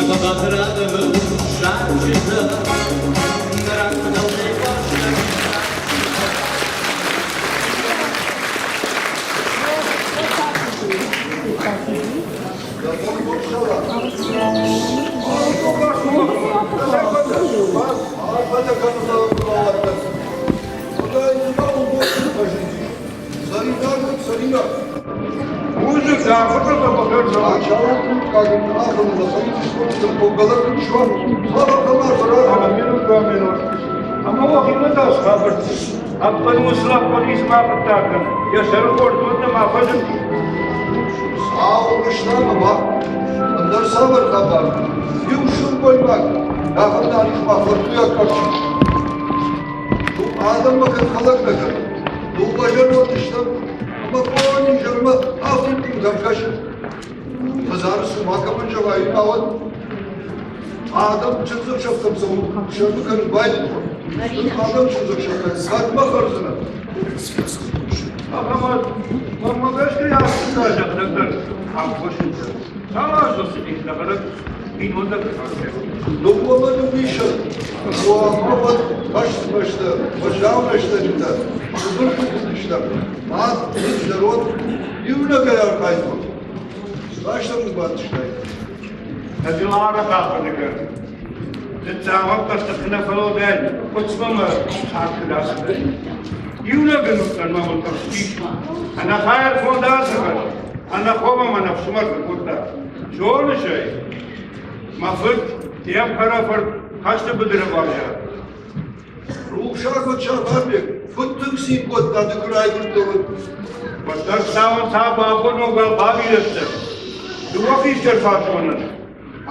Хъӕбатыр адӕмы зарджытӕ нӕ рагфыдӕлтӕй баззад. Йӕ сӕрыхорд уыд ӕмӕ фӕзынди. Ӕндӕр цавӕр хабар? Иу сылгоймаг рахӕрдӕнизмӕ фӕрдуйаг фӕрчы. Адӕммӕ кӕд хӕлӕг нӕ кӕны, дыууӕ зӕронд стӕм ӕмӕ бон изӕрмӕ афтид къултӕм кӕсы. Хӕдзары цы макӕмӕн зӕгъай, науӕд адӕм чындзӕхсӕвтӕм цӕуын сӕрды кӕнын байдыдтой. Адӕм чындзӕхсӕвтӕ кӕдмӕ хӕрдзынӕ? Ахӕмӕт, мӕнмӕ гӕсгӕ афтӕ зӕгъдӕг дӕр ӕххуысыты. Цал азы цыдис нӕхӕдӕг бинонтӕ Дыууӕмӕ дыууиссӕдз уӕд хӕстмӕстӕ, уӕззау рӕстӕджытӕ цыбыр уыдыстӕм. Мах, уыд зӕронд, иунӕгӕй архайдтон. Цас нӕм бантыстаид? Хӕдзары хъахъхъӕнӕгӕн Дзӕгъӕлхъӕстыты нӕ фӕлӕудӕй, куыцмӕ мӕ цард ацыдӕй. Иунӕг ын уыдтӕн мӕ уд ӕхстис. Ӕнӕхайыр фонд ацыхӕс, ӕнӕхомӕ мӕ ӕфсымӕр кодта. Зоныс ӕй, мӕ фыд, йе мхӕрӕфырт хӕсты быдыры баззад. Рухсаг уӕд Сафарбег, куыд тынг цин кодта, ды куы райгуырдтӕ, уӕд. Уӕддӕр цауын та бабон уӕл бавирӕсты. Дыууӕ хистӕр фӕзонын.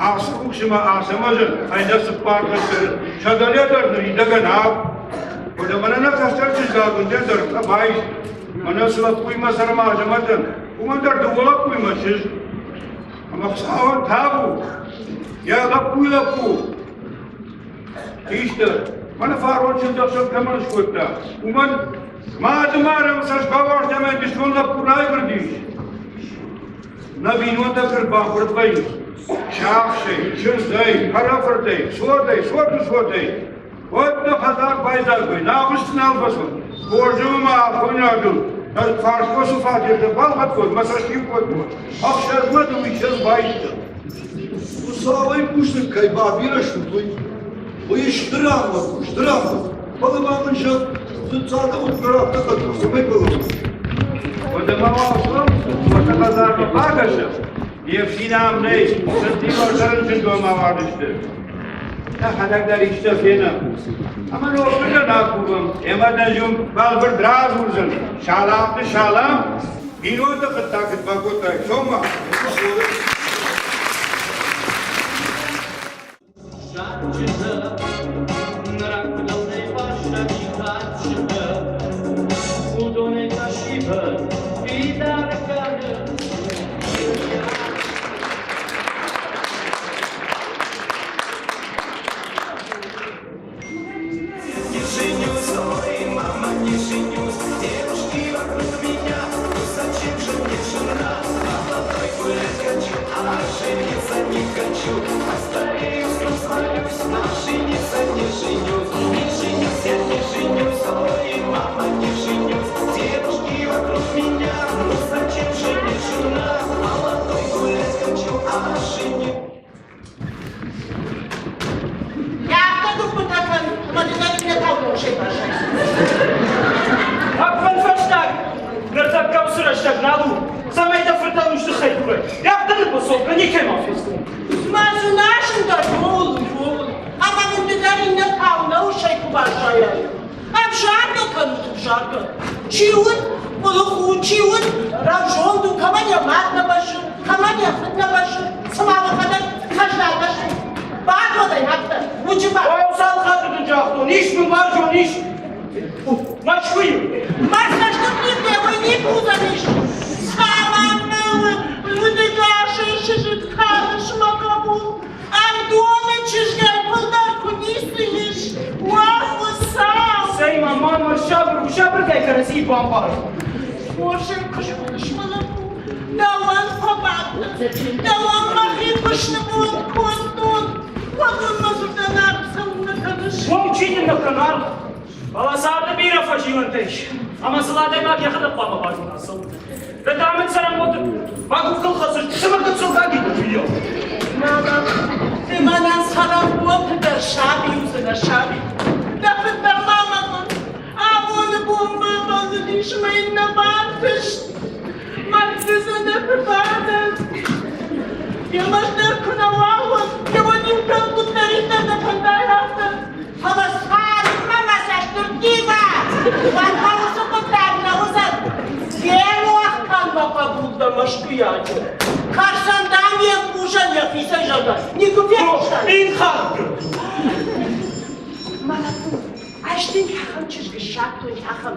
Ацы рухсмӕ Ацӕмӕзӕн фӕйнӕ цыппар кӕстӕры сӕ дӕле дӕр ныридӕгӕн авд. Фӕлӕ мӕнӕ нӕ кӕстӕр чызг Агуындӕ дӕр байст. Мӕнӕ цы лӕппуимӕ цӕрӕм Азӕмӕтӕн, уымӕн дӕр дыууӕ лӕппуимӕ чызг. Ӕмӕ Хуыцауӕн табу, йӕ лӕппуйы лӕппу хистӕр, мӕнӕ фарон чындзӕхсӕв кӕмӕн скодта, уымӕн мады марӕм цӕст бауарзта ӕмӕ дысон лӕппу райгуырдис. Нӕ бинонтӕ ӕрбамбырд вӕййынц сиахсӕй, чындзӕй, хӕрӕфыртӕй, цотӕй, цоты цотӕй. Уӕд нӕ хӕдзар байдзаг вӕййы, нӕ агъуыст нал фӕцуд. Хорз ӕмӕ ма афойнадыл ӕз фарсхосы фатертӕ балхӕдтон, мӕ цӕст иу кодтон. Ӕхсӕзмӕ дыууиссӕдз байсты. Хуыцауӕй бузныг кӕй бабирӕ стут, уый. Уый стыр амонд у, стыр амонд. Фӕлӕ ма мын зӕгъ, царды уыддӕр афтӕ хъӕддых цӕмӕй фӕлӕууы? Уӕдӕ ма уал цом, уӕртӕ хӕдзармӕ бакӕсӕм. Йе фсин ам нӕй, сынтимӕ рынчындонмӕ уардысты. Нӕхӕдӕг дӕр исты фенӕм. Ӕмӕ ног акувӕм, ӕмӕ дӕ зон бӕлвырд радзурдзӕн. Саламты салам, бинонты хъуыддаг куыд бакодтай, цом-ма. Зарджытӕ нӕ рагфыдӕлтӕй баззади кадджытӕ. Уыдонӕй фӕсивӕд фидар кӕны. Не женюсь, ой, мама, не женюсь. Девушки вокруг меня, ну зачем же мне жена? Молодой гулять хочу, а жениться не хочу. Постарею, свалюсь, на жениться не женюсь. Не женюсь, я не женюсь, ой, мама, не женюсь. Девушки вокруг меня, ну зачем же мне жена? Молодой гулять хочу, а жениться... Афтӕ гуыппытӕ кӕн, ӕмӕ дын ӕй иннӕтау рухсӕй баззайдзӕн. Ӕппынфӕстаг, ныртӕккӕ уыцы рӕстӕг нал у, цӕмӕй дӕ фыртӕн ус тыххӕй курай. Афтӕ ныббыцокка никӕй ма фестон. Мӕ дзыназын дӕр ууыл у, ӕмӕ мын ды дӕр иннӕтау нӕ усӕй куы баззайай. Ӕвзаргӕ кӕнут, ӕвзаргӕ. Чи уыд, къуылых у, чи уыд, рӕвзонд у, кӕмӕн йӕ мад нӕ бӕззы, кӕмӕн йӕ фыд нӕ бӕззы, цыма уӕхӕдӕг хӕзнатӕ стут. Бадодӕй афтӕ, уыджы ба. О, цал хатты дын загътон, ис мын уарзон, ис. Мӕскуыйы. Мӕ цӕстыт никуы никуы уыдзӕнис. Цӕмӕн удӕгасӕй чызг калыс мӕ хъӕбул? Ӕрдоны чызгӕй фылдӕр куы ницы ис, уӕ Хуыцау! Цӕй, ма, ма, ма, сабыр у, сабыргай кӕрӕдзийы бамбар. Хорзӕй куы зоныс, мӕ лӕппу, дӕуӕн фӕбадт, дӕуӕн мӕхи куы снывонд кодтон. нӕ кӕны аргъ. Фӕлӕ царды бирӕ фӕзилӕнтӕ ис, ӕмӕ сыл адӕймаг йӕхӕдӕг хъуамӕ базона цӕуыл. Дӕ дамы цӕрӕнбонты мӕ къухтыл хӕцыс, цымӕ гыццыл гагиты фыййау. Мама, ды мӕнӕн цӕрӕнбонты дӕр саби уыдзынӕ, саби. Дӕ фыд дӕр ма мӕлын. Абоны бон ма мӕлын ис мӕ йын нӕ бантыст. Мӕрдты дзӕнӕты бадӕн. Йемӕ дӕр куы нӕ уа, уӕд иуӕн-иу кӕм куыддӕриддӕр нӕ фӕндай, афтӕ. Фӕлӕ цалынмӕ мӕ цӕст ӕрттива, уӕдмӕ уыцы хъуыддаг нӕ уыдзӕн. Ферох кӕн мӕ хъӕбул дӕ мӕскуыйаджы. Кӕсӕн дӕм йе мбузӕн йӕхицӕй зӕгъгӕ, никуы фехъуыстай? Мин хатты! Мӕ лӕппу, ӕз дын ахӕм чызг ссардтон, ахӕм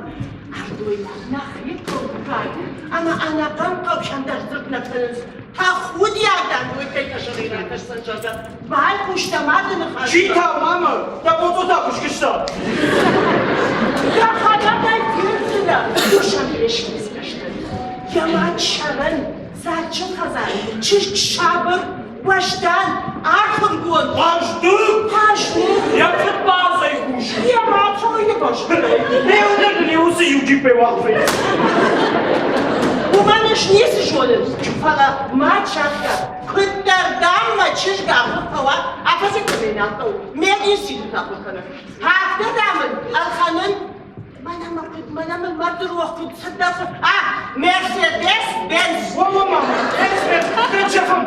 ӕрдойнаг, нӕхи хъӕуккаг ӕмӕ ӕнӕхъӕн хъӕутӕн дӕр дзырд нӕ кӕнынц. Тӕхудиаг дӕм уый кӕй къӕсӕрӕй ракӕсдзӕн, зӕгъгӕ, байхъус дӕ мады ныхасмӕ. Чи та, мама? Дӕ боцъо та куы скуыста. Дӕхӕдӕг ӕй фендзынӕ, Душанбе скӕсдзӕн. Йӕ мад сӕрӕн, дзаджджын хӕдзар, чызг сабыр, уӕздан, ахуыргонд. Хъӕздыг! Хъӕздыг! Йӕ фыд базӕй кусы. Йӕ мад цӕуылнӕ базыдтай? Ме дын уыцы иу джиппӕй уагъд Уымӕн ӕз ницы зонын, фӕлӕ мад загъта, куыддӕр, дам, мӕ чызг ахуыр фӕуа, афӕдзы кӕмӕй нал хъӕуы, мединститут ахуыр кӕны. Афтӕ, дам, ын ӕлхӕнын Мӕнӕ мӕ куыд, мӕнӕ мын мӕрдты рох куыд цыдӕр А, Мерседес Бенц! Уӕ, мама, Мерседес,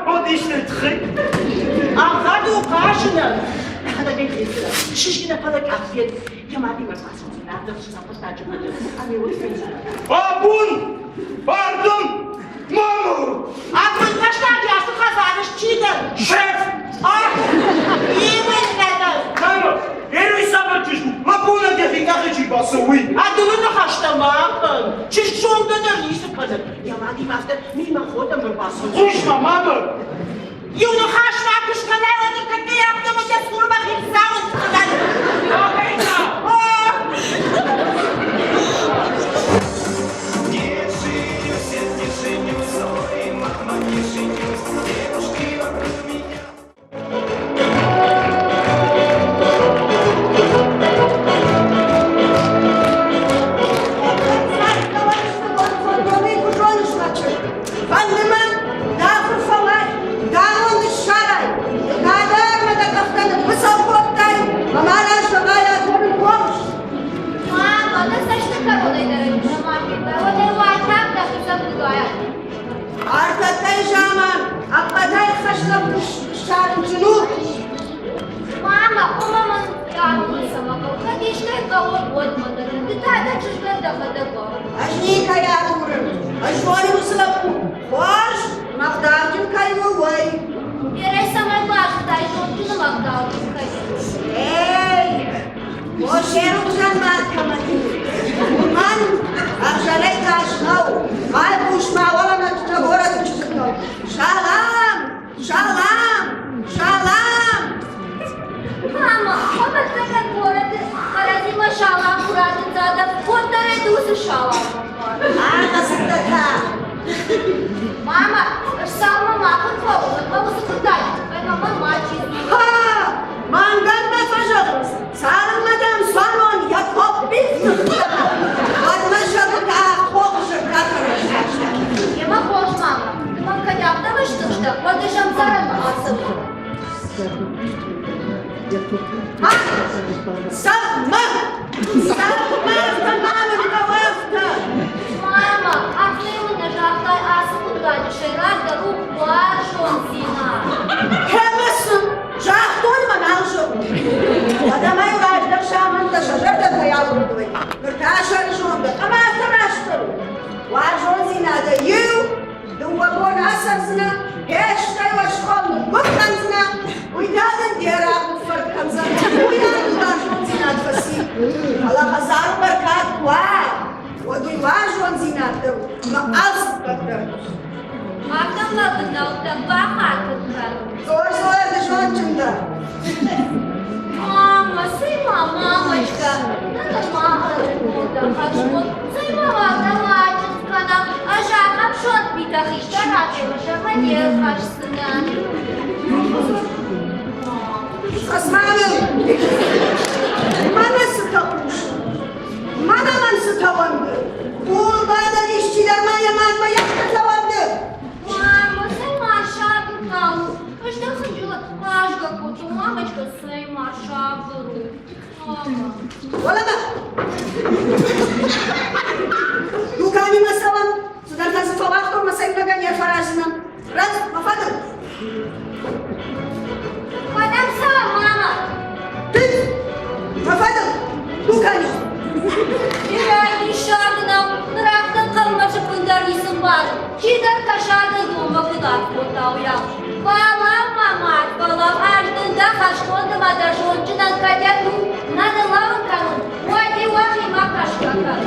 подисты тхы. Ӕгъгъӕд у хъазынӕн. Дӕхӕдӕг ӕй фендзынӕ. Чызг нӕ фӕлӕ къафет. Йӕ мадимӕ бацӕудзӕн ардӕм хъуыддаджы фӕдыл ӕмӕ уый фендзынӕ. Абон! Ардӕм! Мама! Абон фӕстаджы ацы хӕдзары счидӕн. Шеф! Ах! Именно дӕн! Мама, Первый цавӕр чызг у? Лӕппуйӕн йӕхи къахы чи бацӕуы, уый. Ӕдылы ныхӕстӕ ма кӕн. Чызг зонгӕ дӕр ницы кӕны. Йӕ мадимӕ афтӕ мимоходом ӕрбацӕуы. Хъус-ма, мама! Иу ныхас ма куы скӕнай, уӕд ныртӕккӕ афтӕмӕй дӕ цурмӕ хицауы скӕнай. Не женюсь, я не женюсь, ой, мама, не женюсь, девушки вокруг меня. Мама, дӕ цӕсты кӕронӕй дӕр ын нӕма федтай, уӕд ӕй уайтагъд дӕхицӕн ныгайай. Ӕртӕттӕй заман ӕппӕтӕй хӕстӕг ссарынджын у. Мама, хъуамӕ мӕн рагон цӕмӕ хъӕуы, кӕд искӕй хъӕуы, уӕд мӕ дӕр. Ды та дӕ чызгӕн дӕхӕдӕг хъӕуы. Ӕз никӕй агурын. Ӕз зонын уыцы лӕппу. Хорз, мӕгъдауджын кӕй у, уый. Берӕ цӕмӕй базыдтай зондджыны мӕгъдауджын кӕй у? Эй, Кошеры хуызӕн мад кӕмӕн и, уымӕн ӕвзӕрӕй тас нӕу. Байхъус ма уӕлӕмӕ горӕты чызджытӕм. Салам! Салам! Салам! Мама, ӕвӕццӕгӕн горӕты кӕрӕдзимӕ салам куы раттынц адӕм, уӕддӕр ӕй ды уыцы салам Ӕмӕ цыдӕр та. Мама, ссалмӕ ма куыд фӕуы, уӕдмӕ уыцы хъуыддаджы тыххӕй мӕнмӕ мачи дзуры. Ха! Мӕнгӕн нӕ фӕзӕгъынц, цалынмӕ дӕм цуанон йӕ топп бифтыгъта, уӕдмӕ зӕгъгӕ, хох зӕрдӕтӕ райста. Емӕ хорз, мама, ды мӕм кӕд афтӕ стыхстӕ, уӕд ӕз ӕмдзӕрӕнмӕ ацӕуон. Ма! Цӕгъ-ма! Цӕгъ-ма, ма мын хъӕуы афтӕ! Мама, афтӕ мын нӕ загътай, ацы хъуыддаджы сӕйрагдӕр у уарзондзинад. Кӕмӕ цы? Загътон мӕ нал зӕгъун. Уӕдӕ-ма-иу раздӕр самӕнтӕ сӕ зӕрдӕтӕй агуырдтой, ныр та сӕрызонгӕ ӕмӕ афтӕ растдӕр у. Уарзондзинадӕй иу, дыууӕ бон ацӕрдзынӕ, хестӕй уӕсхон ныггуыпп кӕндзынӕ, уый та дын де рагъ ныффӕрд кӕндзӕн, уый адыл уарзондзинад фӕци. Фӕлӕ хӕдзары бӕркад куы уа, уӕд уый уарзондзинад дӕр ӕмӕ алцыппӕт дӕр. Афтӕ мӕ бынӕуттӕ бахатыр кӕн. Зор-зор ды зондджын дӕ. Мама, цӕй-ма, мамочка, ныр ма ӕрыгон дӕ хӕсгон, цӕй-ма уӕдӕ ма чындз кӕнӕм, ӕз ахӕм сонт митӕ хистӕр адӕмы сӕрмӕ не рхӕсдзынӕн. Османов! Мӕнӕ Хъазгӕ кодтон, мамочка, цӕй-ма, сабыр у. Мама. Уӕлӕмӕ! Дуканимӕ цӕуӕм, цыдӕртӕ дзы фӕуагътон мӕ цӕйнагӕн йӕ фӕраздзынӕн. Раз, мӕ фӕдыл! Кӕдӕм цӕуӕм, мама? Ты! Мӕ фӕдыл! Дукани! Бирӕ диссаг нӕу, ныр афтӕ ӕнхъӕлмӕ зыппындӕр ницы мбары. Чидӕр кӕсагыл донмӕ куыд акодта, уыйау. Фӕлӕу, мӕ мад, фӕлӕу, ӕз дын дӕ хӕсгондмӕ дӕ зондджынӕн кӕдӕм у, нӕ ныллӕууын кӕнын, уӕд-иу уӕхимӕ кӕсгӕ кӕн.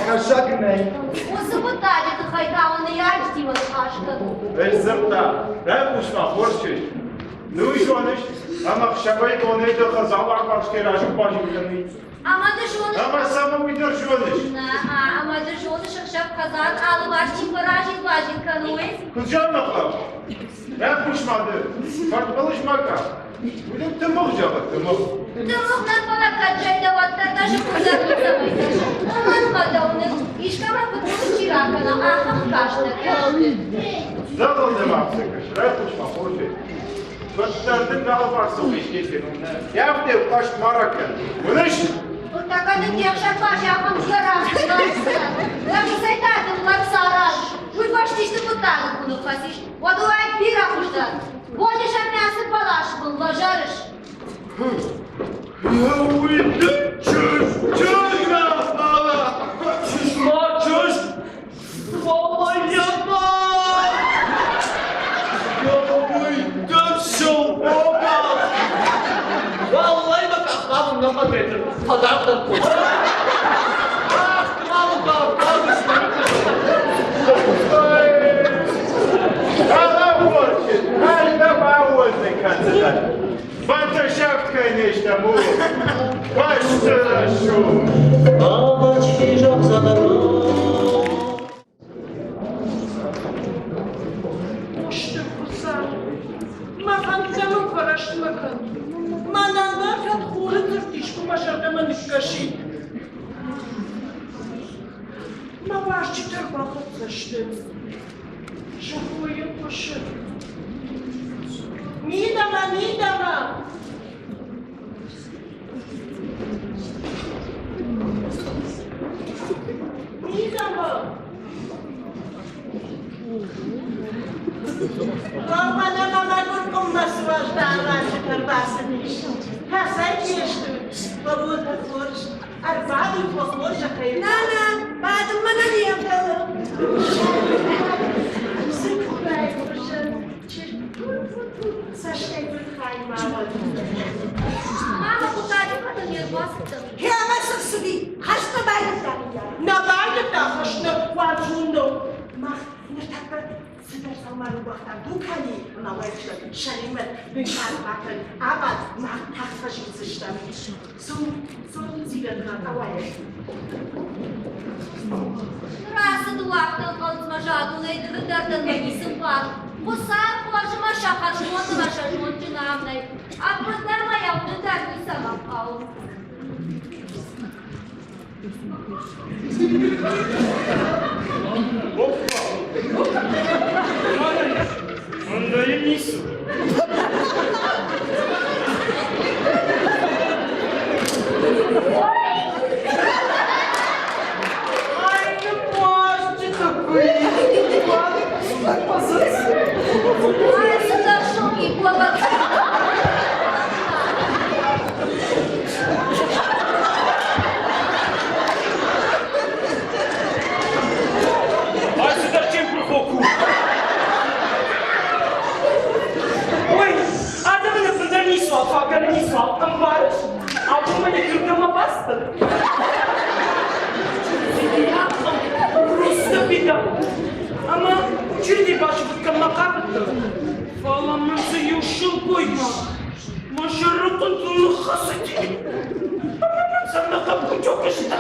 Уацхӕссӕг нӕй. Уыцы хъуыддаджы тыххӕй та уын ныййарджытимӕ ныхас кӕнут. Ӕз дзырдта, райхъус-ма, хорз чызг. Ну зоныс, ӕмӕ ӕхсӕвӕй-бонӕй дӕ хӕдзары кӕй разил-базил кӕны. Ӕмӕ ды зоныс... Ӕмӕ цӕмӕ уый дӕр зоныс? Нӕ, ӕмӕ ды зоныс, ӕхсӕв хӕдзар алыварс чи фӕразил-базил кӕны, уый? Куыд зӕгъы хъӕуы? Райхъус-ма ды, фӕрдбылыз ма кӕ. Уый дын тымыгъ зӕгъы, тымыгъ. Тымыгъ нӕ, фӕлӕ кӕд зӕйдӕ, уӕддӕр дӕ зыхъуыдӕг ницӕмӕй кӕсы. Уымӕн ӕмӕ дӕу ныр искӕмӕ фыдбылыз чи ракӕна, ахӕм каст нӕ кӕсы. Зӕгъыл дӕм афтӕ кӕсы, райхъус-ма хорзӕй. Куыддӕр дын алыварсыл везде фенон. Йӕ афтӕ хъаст ма ракӕн. Уыныс? Ныртӕккӕ дын де хсӕн базӕхӕм гӕрах Дӕхицӕй та дын лӕг сараз. Уый фӕстӕ исты хъуыддагыл куы ныххӕцис, уӕд уаид бирӕ хуыздӕр. Боны ацы бӕласы бын лӕзӕрыс. Уый дын чызг, чызг нӕ Чызг ма, чызг! Фӕлӕ йӕ ма! Уый дын сылгоймаг! Уӕллӕй мӕ къахмӕ нӕ фӕтретыр, фӕдарддӕр кодта. Ах, Стыр Хуыцау, мӕ фӕндтӕ мын фӕрӕстмӕ кӕн. Мӕнӕн дӕр кӕд хуры дзырд искуы мӕ зӕрдӕмӕ ныккӕсид. Мӕ уазджытӕ ӕрбахӕццӕ сты. Зӕгъойы хъуысы. Мидӕмӕ, мидӕмӕ! Мидӕмӕ! Мӕнӕ мӕ мӕгуыр къуыммӕ цы уӕздан уазджытӕ ӕрбацыдис. Кӕцӕй не стут, фӕлӕ хорз. Ӕрбадут уӕ хорзӕхӕй. Нана, бадынмӕ нӕ не вдӕлы. Цы курай хуызӕн чызг цӕстӕй фыдхай ма уӕд. Мама, хъуыддаджы фӕдыл не рбацыдтӕн. Ӕмӕ цы рцыди? Хӕст нӕ байдыдта, мыййаг? Нӕ байдыдта хӕст, нӕ уарзон нӕу. Мах ныртӕккӕ цыдӕр дзаума ныууагътам дуканийы ӕмӕ уӕрстӕн сӕримӕ бынкъар бакӕн, абад, мах тагъд фӕзилдзыстӕм. Цу, цу, зилӕнмӕ ауайӕг. Рацыд уагътӕн хъӕлдзмӕ задулӕй дырыдӕрдӕн мӕ ницы мбар. Хуыцау хорзы мӕ сӕ хӕрзбонты мӕ сӕ зондджын ам нӕй. Ӕппындӕр мӕ йӕ уынын дӕр ницӕмӕн хъӕуы. Ӕндӕр ницы. Ай, ныббуазджытӕ куы Ай, цыдӕр сылгоймаг Ай, цыдӕр чемпырхок у. Ой, адӕмы ӕппындӕр ницуал фӕкӕны, ницуал ӕмбарыс? Абон мӕ куырдӕмӕ бацыдтӕн. Просто беда. Ӕмӕ учреждение базыдтон, кӕм мӕ хъавыдтӕн. Фӕлӕ мын дзы иу сылгоймаг мӕ сӕрыхъуынтыл ныххӕцыди. Ӕмӕ мын сӕ ныхъхъуыдык сты.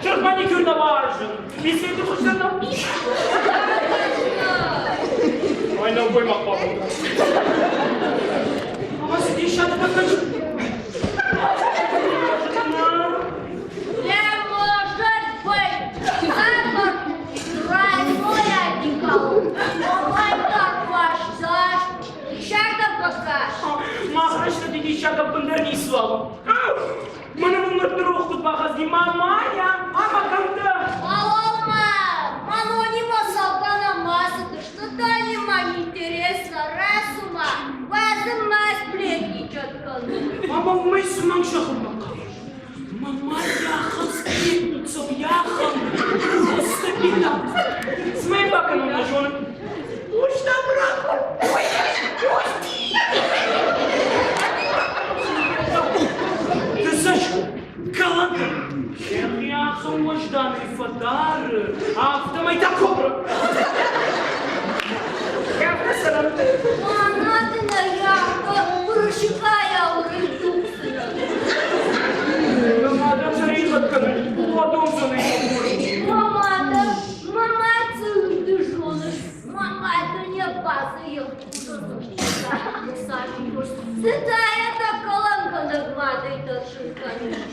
Черт маникюр на важен. Беседы хуызӕн Ай, нӕлгоймаг хъуамӕ. Ӕмӕ цы диссаг фӕкӕс. Не может быть! Тройной одеколон! Махрашты диссаг ӕппындӕр ницуал. Мӕнӕ мын ныр рох куыд бахӕцди мамайа, мама кӕм дӕ? Мама, Манонима Салкана масыты, что-то интересно, раз ума, уӕзы ма сплетничать кӕны. Мама, уымӕй цы мӕнг зӕгъынмӕ хъавыс? Мама, яхын сплетница, яхын, просто беда. Цымӕ йын бакӕнон нӕ зонын. Уый там ракур! Ой, ой! Ты знаешь, Каланка! ӕхцон уӕзданӕй фӕдары, афтӕмӕй та кобра. Афтӕ цӕрӕм. Мӕнӕ дын ӕййафгӕ уырысыкъайӕ уырыйдудзынӕ. Мӕ мадӕн тӕригъӕд кӕнын, уадондзӕнӕй курын. Мӕ мадӕн, мӕ мад цы ды зоныс, мӕ мад не базы Цытӕ кӕлӕнгӕнӕг мадӕй тӕрсын кӕныс?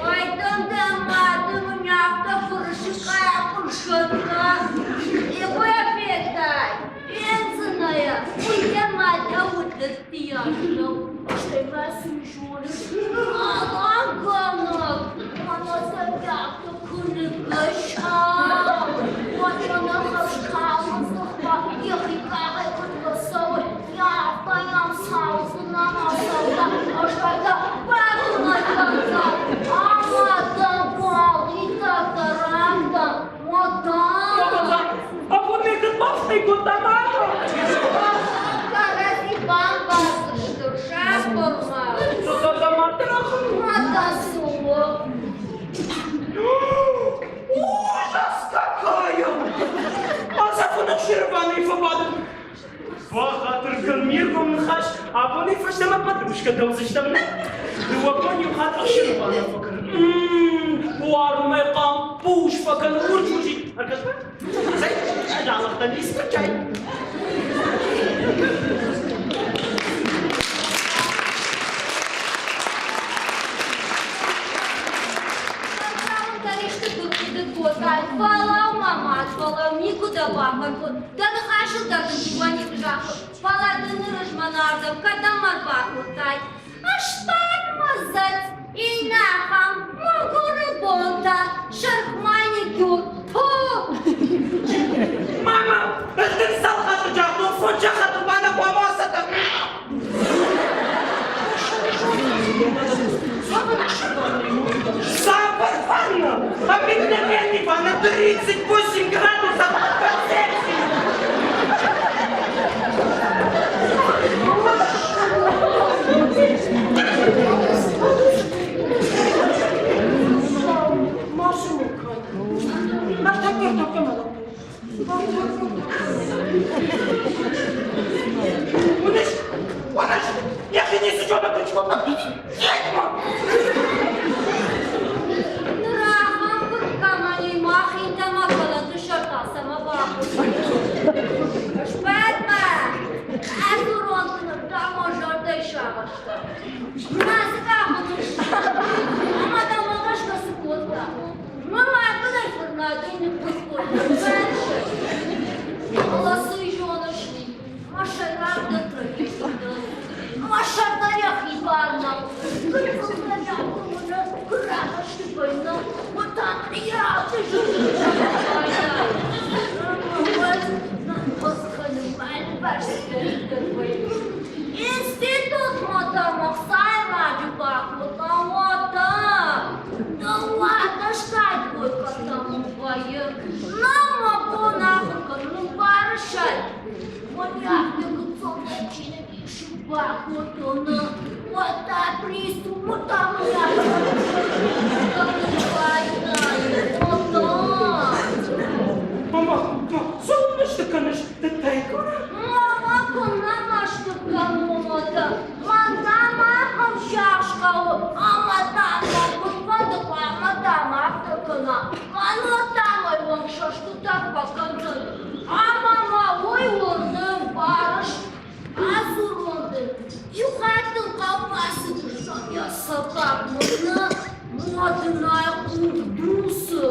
Ой, дын дӕ мады мын афтӕ фырсыкъайӕ хъуысӕнна. Его федтай, фендзынӕ йӕ, уый йӕ мадӕ уыдыдтийас нӕу. Стӕй ма цы зоныс, алангӕнӕг, мӕнӕ зӕрдиагты куы ныггӕса, уӕд мӕнӕ хӕрзкалмы дзыхмӕ йӕхи къахӕй куыд фӕцӕуы, афтӕ йӕм цӕудзынӕн, ацӕугӕ, стӕй та бабынӕй кӕндзӕн, ӕмӕ дӕ балгъитӕг дӕр уӕдӕ. Абон бафтӕй кодта мама. Кӕрӕдзи бамбардзысты, сӕхъуырмӕ. Ужас какая! Ацафон ӕхсырванӕй фӕбадын. Бахатыр кӕн ме ргом ныхас, абонӕй фӕстӕмӕ подружкӕ дӕудзыстӕм, нӕ? Дыууӕ бон иу хатт ӕхсырванӕ фӕкӕн. Буармӕ хъампус фӕкӕн урс-урсид. Ӕркӕс-ма. Цӕй, ӕз алыгътӕн искуыцӕй. Фӕлӕу, мӕ мад, фӕлӕу, никуы дӕ бахӕрдтон. Дӕ ныхасыл дӕр дын иуӕ никуы загътон, фӕлӕ ды ныр ызмӕнардӕм кӕдӕм ӕрбакодтай? Ӕстӕнмӕ зӕд, иннӕ ахӕм мӕгуыры бонтӕ, сырх маникюр, фу! Мама, ӕз дын цал хатты загътон, фондз сахаты ма нӕ хъуамӕ ацӕттӕ. Цавӕр ванна? Обыкновенный ванна 38 градусов по Цельсию. Уыныс, уыныс, йӕхи ницы зоны Ведьма! Ныр ахӕм куырд кӕмӕн и, мах иннӕмӕ кӕлӕнты сӕртӕ цӕмӕ бахъуыд. Сбад-ма! Ӕдзурон ныр дӕ мӕ зӕрдӕйы сагъӕстӕ. Нӕ цы къахы Ӕмӕ дӕ мӕ гӕсгӕ цы кодта? Мӕ мадбынӕй фырнадӕй ныппырх кодта. Фӕлӕ цы зоныс, мӕ сӕйрагдӕр трагедий дӕр Мӕ сӕрдар йӕхи бар нӕу. Куы рахызты вӕйнӕ, уӕд та йӕ Институтмӕ дӕр ӕхсайраджы бакодта, уӕдӕ. Дыууадӕсгай кодтам вӕййы. Нӕ мӕ бон ахуыр кӕнын барысӕй. Моряк гыццылдӕр чиныг исы бакодтон, уӕдта приступ Мама, цӕуыл мӕсты кӕныс, Тӕтӕйкона? Мама, куыннӕ мӕсты кӕнон уӕдӕ? Мӕн дам ахӕм сиахс хъӕуы, ӕмӕ дам мӕ куыдфӕнды хъуамӕ дам афтӕ кӕна. Кӕннод дам ӕй уӕнгсӕстытӕ фӕкӕндзӕн. Ӕмӕ ма уый уырны, барыс? Адзурон дын, иу хатт ын хъӕумӕ цыдыстӕм йӕ сӕкъӕпмӕ, мадынӕй хъуг дуцы.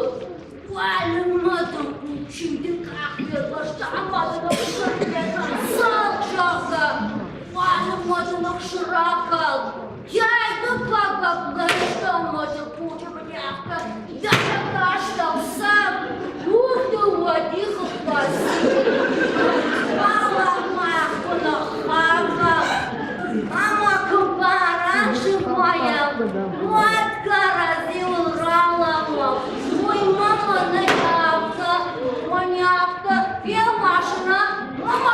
Уалынмӕ дын хъуг къах фервӕзт ӕмӕ дын ӕхсырфӕтӕ цалх, зӕгъгӕ. Уалынмӕ дын ӕхсыр ракалд. Йӕ дыккаг лӕстӕмӕ дын хъуджы мынӕгтӕ йӕ астӕу сӕм уырды уӕдихы фӕци. Фӕлӕ мӕ куы ныххауа ӕмӕ куы баразы уӕд кӕрӕдзиуыл ралӕууӕм. Уый мӕ нӕ афтӕ, мӕнӕ афтӕ фелвасына ӕмӕ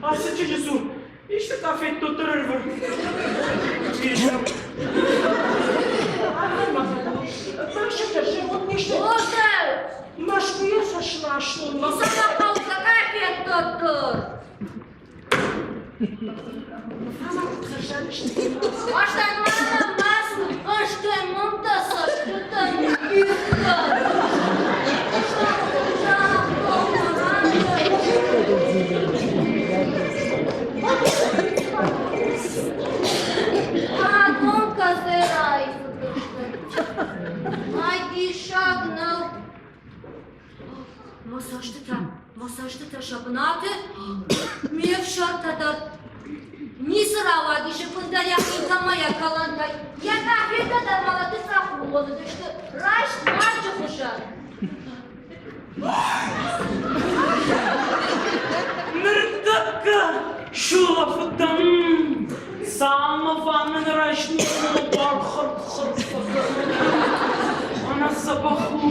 Ацы чызджы цур исты къафеттоттӕ ӕрвыр. Мӕскуыйӕ сӕ сластон. Къафеттоттӕр. Мӕ цӕстытӕ, мӕ цӕстытӕ сӕ бынаты, ме фсӕртӕ дӕр. Ницы рауадис ӕппындӕр йӕ хинтӕ мӕ йӕ кӕлӕнтӕй. Йӕ къафетӕ дӕр мӕлӕты цъӕх уыдысты раст марджы хуызӕн. Ныртӕккӕ сулӕфыдтӕн. Самого нырӕзт бархырд-хырд Она запаху.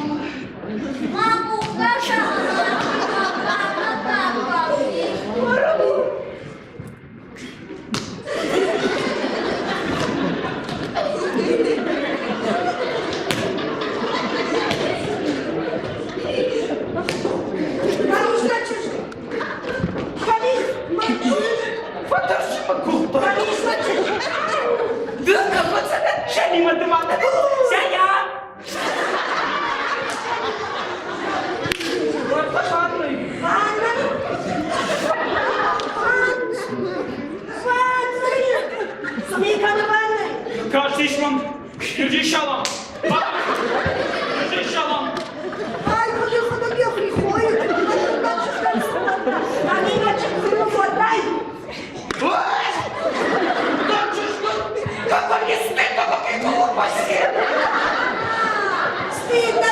Кастис мӕм, Гюрджи-шалам! Гюрджи-шалам! Как не стыдно, какие глупости! Стыдно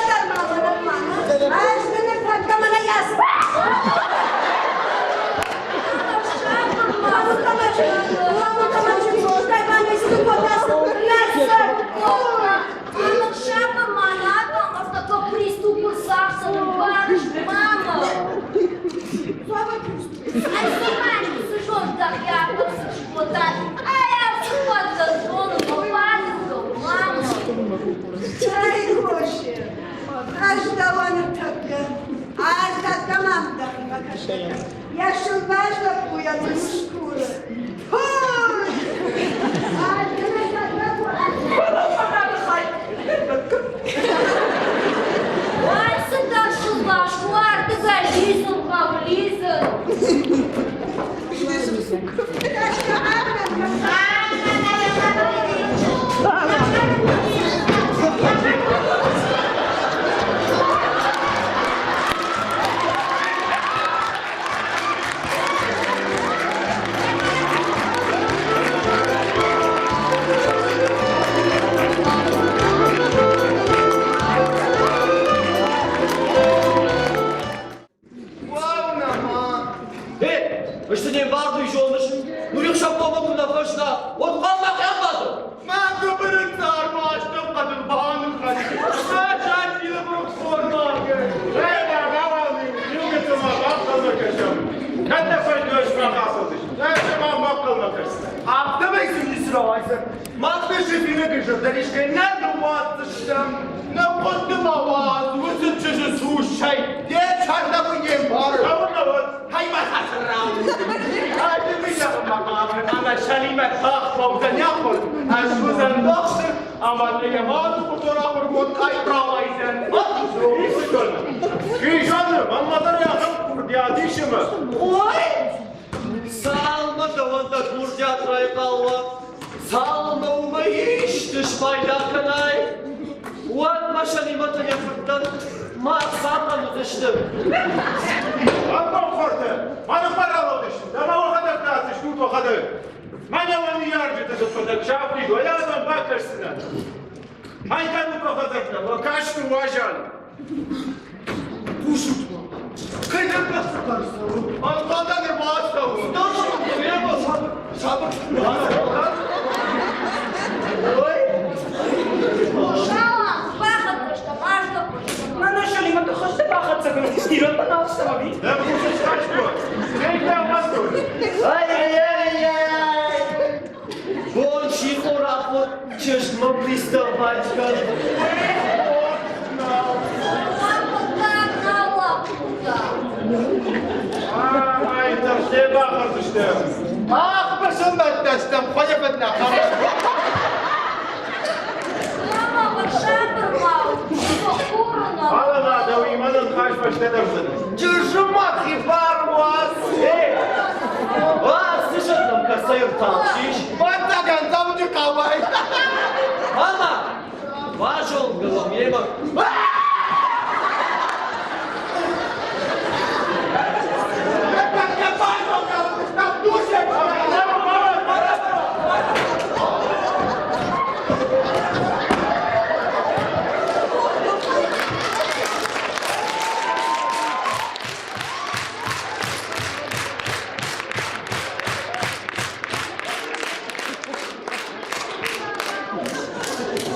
Ӕз дӕуӕн ныртӕккӕ, ӕртӕккӕ мӕм дӕхимӕ кӕстӕр йӕ сылваз лӕппуйӕн ус куры. Цыдӕр сылваз уардыгӕй лидзын хъӕуы, лидзын. Сты не мбардуй зоныс, нурихсӕн хъуамӕ куы нӕ фӕзына, уӕд хъуамӕ хъӕбатыр. Мӕ гуыбыры царм астӕу хъӕдын баныхас, мӕ саджилы бухформагы. Кӕд нӕ фӕзыныс мах ацӕудзыстӕм, нӕ ма хъӕлмӕ кӕсдзӕн. Афтӕмӕй сын ницы рауайдзӕн. Мах нӕ Шефинӕгы зӕрдӕрисгӕ нӕ ныууадздзыстӕм. Нӕ хъуыды ма уадз уыцы чызджы сусӕй. Йе цардӕуы не мбары. Цӕуылнӕ уӕд? Хаймӕ хӕсрау. Ӕмӕ Сӕлимӕ тагъд фӕуыдзӕн ахуыр. Ӕз уыдзӕн дохтыр, ӕмӕ йӕ мады хуызон ахуыргонд къай рауайдзӕн. Чи зоны, мӕнмӕ дӕр ахӕм курдиат ис ӕмӕ. Ой! Цалынмӕ дӕуӕн дӕ курдиат райхъал уа, цалынмӕ уымӕй исты спайда кӕнай, уӕдмӕ Сӕлимӕтӕн йӕ фырттӕн ма цахъӕн уыдысты. Ӕмбалхортӕ, ма ныхмӕ ралӕудысты, ӕмӕ уӕхӕдӕг та сыстут уӕхӕдӕг. Мӕнӕ уӕ ныййарджыты зыдфӕдӕг сафтид, уӕ адӕм бакӕсдзынӕн. Майданы бахӕдзӕрттӕ, уӕ касты уазал. Хъусут-ма, кӕй нӕ бацыхъӕр цӕуы? Ӕнхъӕлдӕн ӕрбацӕуы. Сабыр, сабыр. Ой! Шалам, бахӕццӕ стӕм, аздӕхтыстӕм. Ванька. Хъуыддаг нал лӕппутӕ. Ай, тӕрсгӕ бахӕрдзыстӕм. Мах басылмӕттӕ стӕм, хуайӕфӕд нӕ хӕрӕм. Мама, сабыр ма у, Алана, дӕуимӕ нын хӕс фӕстӕдӕр цыди. Чызджы ма хибар уадз! Цы зӕрдӕм кӕцӕй ӕрталсис? Бӕттӕгӕн цӕуджы хъӕуӕй. Мама, базонгӕ уӕм йемӕ.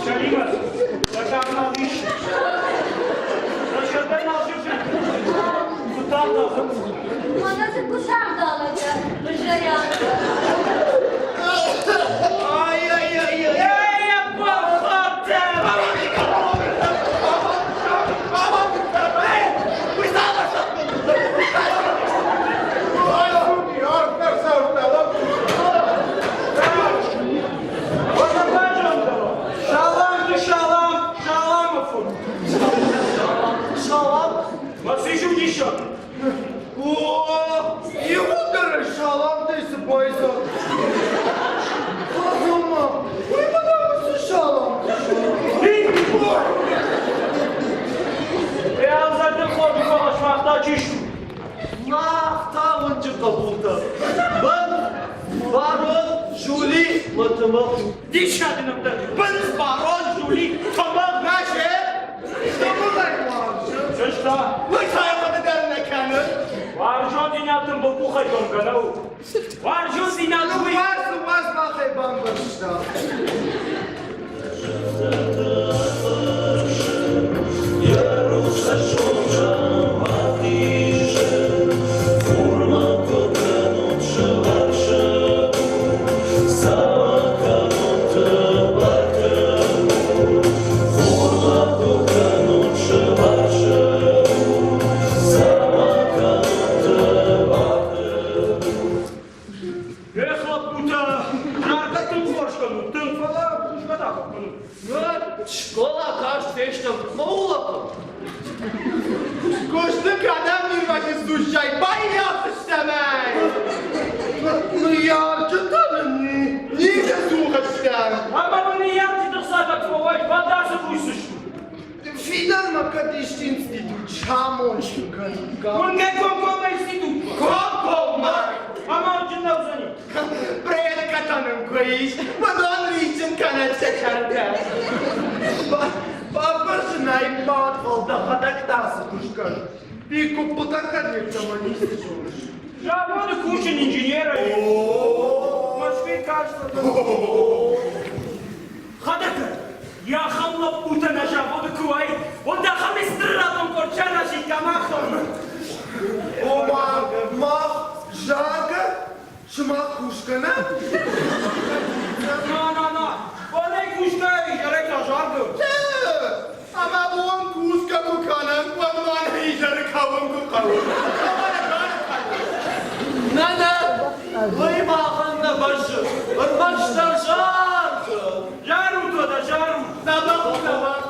Чалимас, дӕ нал ис. Дӕ зӕрдӕ нал зыны. Куы тагъд Мӕнӕ дзы куы сагъдалӕгӕ, зӕйӕн. Ай-яй-яй-яй! Эй, аппахатэ! Шалам ты шалам, шаламов. Шалам? Масыжу еще. О, иууылдӕр шалам ты цы байза. Фазылма, уый мӕнӕ уыцы шалам. Я задым ходу фалашмахта чишу. Мах та уынджы хъӕбултӕ. Бын, барон, Жули, мӕтымӕ. Диссаджы нӕмттӕ. Бындз, барон, Жули, тымыгъ. Наше, тымыгъӕй уарзы. Сыста. Уый та йӕ хъуыды дӕр нӕ кӕны. Уарзондзинад тымбыл къухӕй домгӕ нӕу. Уарзондзинад уый... Уадз, уадз, махӕй бамбӕрста. Эх, лӕппутӕ, заргӕ тынг хорз кӕнут, тынг, фӕлӕ кусгӕ та куыд кӕнут? Скъола каст фестӕм, мӕ улӕфын. Куысты кӕдӕм ирвӕзын сусӕй баййафдзыстӕм ӕй! Ныййарджытӕ нын ницы цух стӕм. Ӕмӕ мын ныййарджыты хцатӕ куы фӕуай, уӕд ацы кусдзыстут. Фидӕнмӕ кӕд исты институт самонджын кӕниккам. Уынгӕ комкоммӕ институтмӕ. Комкоммӕ! Амалджын нӕ уыдзӕни. Предкӕтӕ нын куы ис, уыдон риссын кӕнӕд сӕ сӕртӕ. Бафӕрсынӕй мадфӕл дӕхӕдӕг та цы куыст кӕныс? Пикуппытӕ кӕд ницы зоныс? Заводы кусын инженерӕй. Москве кажется. Хӕдӕгӕн, йӕ ахӕм лӕппутӕ нӕ заводы куы уаид, уӕд ахӕм стыр къорд саразиккам ахӕм. Ома, мах заргӕ, сымах кусгӕ нӕ? На, на, на, Онӕй кусгӕ изӕрӕй та заргӕ. Ӕмӕ бон кусгӕ куы кӕнӕм, уӕд ма нӕ изӕры кӕуын куы хъӕуы. Нӕ, нӕ, уый махӕн нӕ бӕззы, ӕрмӕстдӕр заргӕ. Зарут уӕдӕ, зарут. Дзӕбӕх у, дзӕбӕх.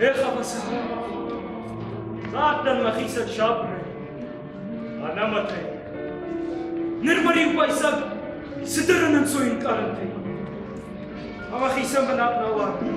Эх, ӕмӕ Загътӕн мӕхицӕн сабырӕй, ӕнӕмӕтӕй. Ныр мӕ риу байсаг цыдӕр ӕнӕнцой ӕнкъарӕнтӕй. Ӕмӕ хицӕн бынат нал арын.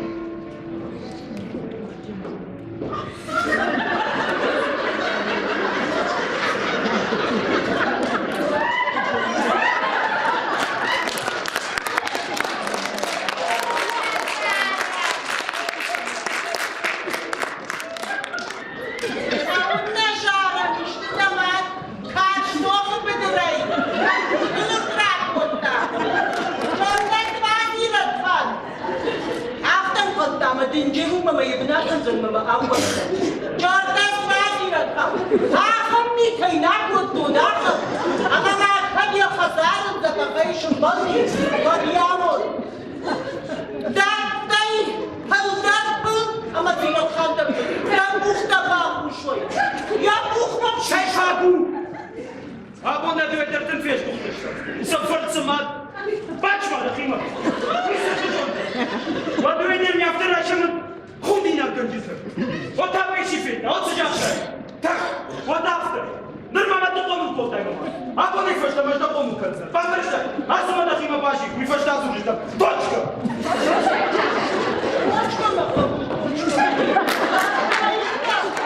ракӕндзӕн мӕ ӕууӕндӕн. Чартас базирӕт хъӕуы. Ахӕм митӕй нӕ кодтон, ахӕм. Ӕмӕ ма кӕд йӕ хӕдзары дзӕбӕхӕй сымбӕлди, уӕд йӕ амонд. Дардтӕй фӕлдӕрпыл ӕмӕ Зилӕхъӕдӕн йӕ къухтӕ бахусой. Йӕ къухмӕ Сӕйраг у! Абон нӕ дыууӕ дӕр тынг фесгуыхтыстӕм. Сӕ фӕрцы мад. Бачма дӕхимӕ. Уӕд уый не афтӕ райсӕм худинаггӕнджытӕ. Вот там ищи федта, вот цы загътай. Так, вот афтӕ. Ныр ма мӕ ды хъомыл кодтай мама. Абонӕй фӕстӕмӕ ӕз дӕ хъомыл кӕндзынӕн. Бамбӕрстай? Ацы мӕ дӕхимӕ базил, уый фӕстӕ дзурыс Точка! Точка мӕ хъӕуы, точка.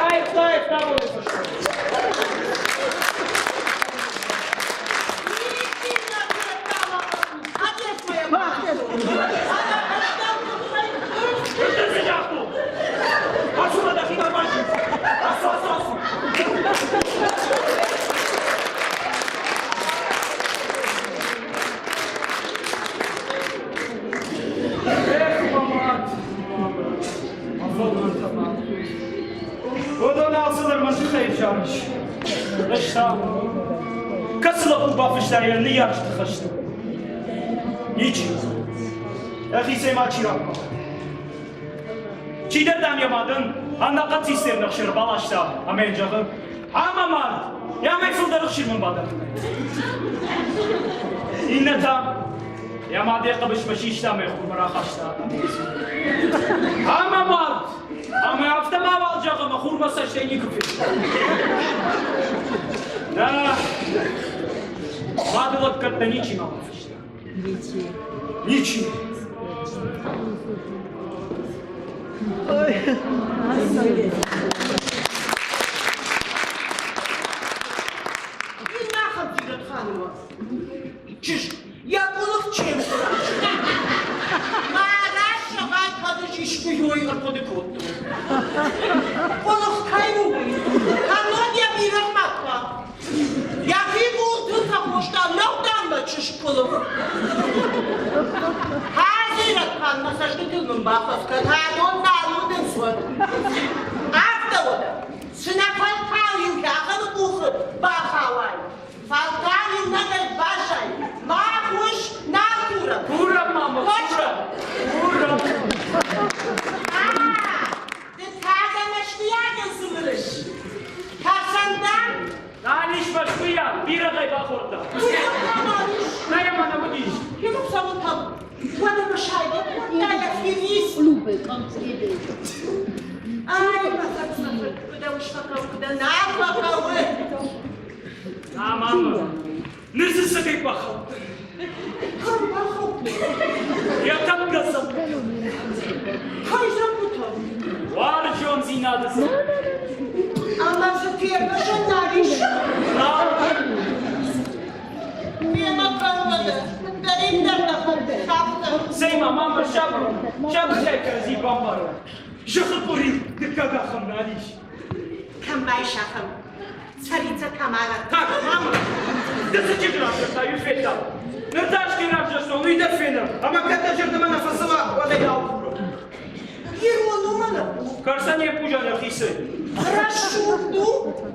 Ай, ай, абонӕй фӕстӕмӕ. Уыдон алцыдӕр мӕ тыххӕй взарыс. Ӕз та кӕцы лӕппу бафыста йӕ ныййарджыты хӕсты? Ничи. Йӕхицӕй ма чи раппӕлыд. Чидӕр дам йӕ мадӕн ӕнӕхъӕн цистерн ӕхсыр баласта ӕмӕ йын зӕгъы, ӕмӕ мард, йӕ амӕй фылдӕр ӕхсыр мын бадӕтт. Иннӕ та йӕ мад йӕ хъӕбысмӕ систа ӕмӕ йӕ хурмӕ рахаста. Ӕмӕ мард, ӕмӕ афтӕ мауал зӕгъ ӕмӕ хурмӕ цӕстӕй никуы федта. Нӕ, мады лӕггӕдтӕ ничи ма бафыста. Ничи. Ничи. Ой. Чызг йӕ къулых чем Мӕнӕ зӕгъай, кӕд ӕз искуы ӕрхъуыды кодтон. Къулых кӕй у, кӕннод йӕ бирӕгъ ма куы Йӕхи къултыл фӕхоста нӕуданмӕ чызг къуылых. Хадзирӕт-хан мӕ цӕстытыл мын бафӕдз кӕн, адон нал уыдынц уӕд. Афтӕ уӕдӕ, цы нӕ фӕлтау-иу йӕхӕны къухы бахауай, фӕлтау-иу нӕгӕй баззай, мах ус нал курӕм. Курӕм, мама, курӕм, курӕм. Ды та дӕ мӕстыйагыл дзурыс. Кӕсӕндӕн Нал ис мӕскуыйӕ, бирӕгъӕй бахордта. Нӕ йӕ мӕнӕ уыдис. Уӕдӕ мӕ сайгӕ кодта йӕ финист. Ай, мӕ фӕрцӕфырт, куы дӕ ус фӕхъӕуы, куы дӕ нал фӕхъӕуы. На, мама, ныр дзы цӕгӕй бахаудтӕн. Кӕм бахаудтӕн? Йӕ тӕккӕ дзӕбуг. Кӕй дзӕбутӕ? Уарзондзинады дзӕбуг. Ӕмӕ дзы фервӕзӕн нал ис? Нал. Мемӕ кӕнгӕ дӕриддӕр нӕ фӕнды, афтӕ. Цӕй-ма, мама, сабыр, сабыртӕй кӕрӕдзи бамбарӕм. Зӕххы къуыри дыккаг ахӕм нал ис. Кӕм байсафӕм? Царица Тамара. Так, мама, ды цы чызг равзӕрстай, уый федтам. Ныр та ӕз кӕй равзӕрстон, уый дӕр фенӕм. Ӕмӕ кӕд дӕ зӕрдӕмӕ нӕ фӕцӕуа, уӕд ӕй нал курын. Ирон у мӕ лӕппу. Кӕрцӕн йӕ пузан йӕхицӕй. Рӕсугъд у.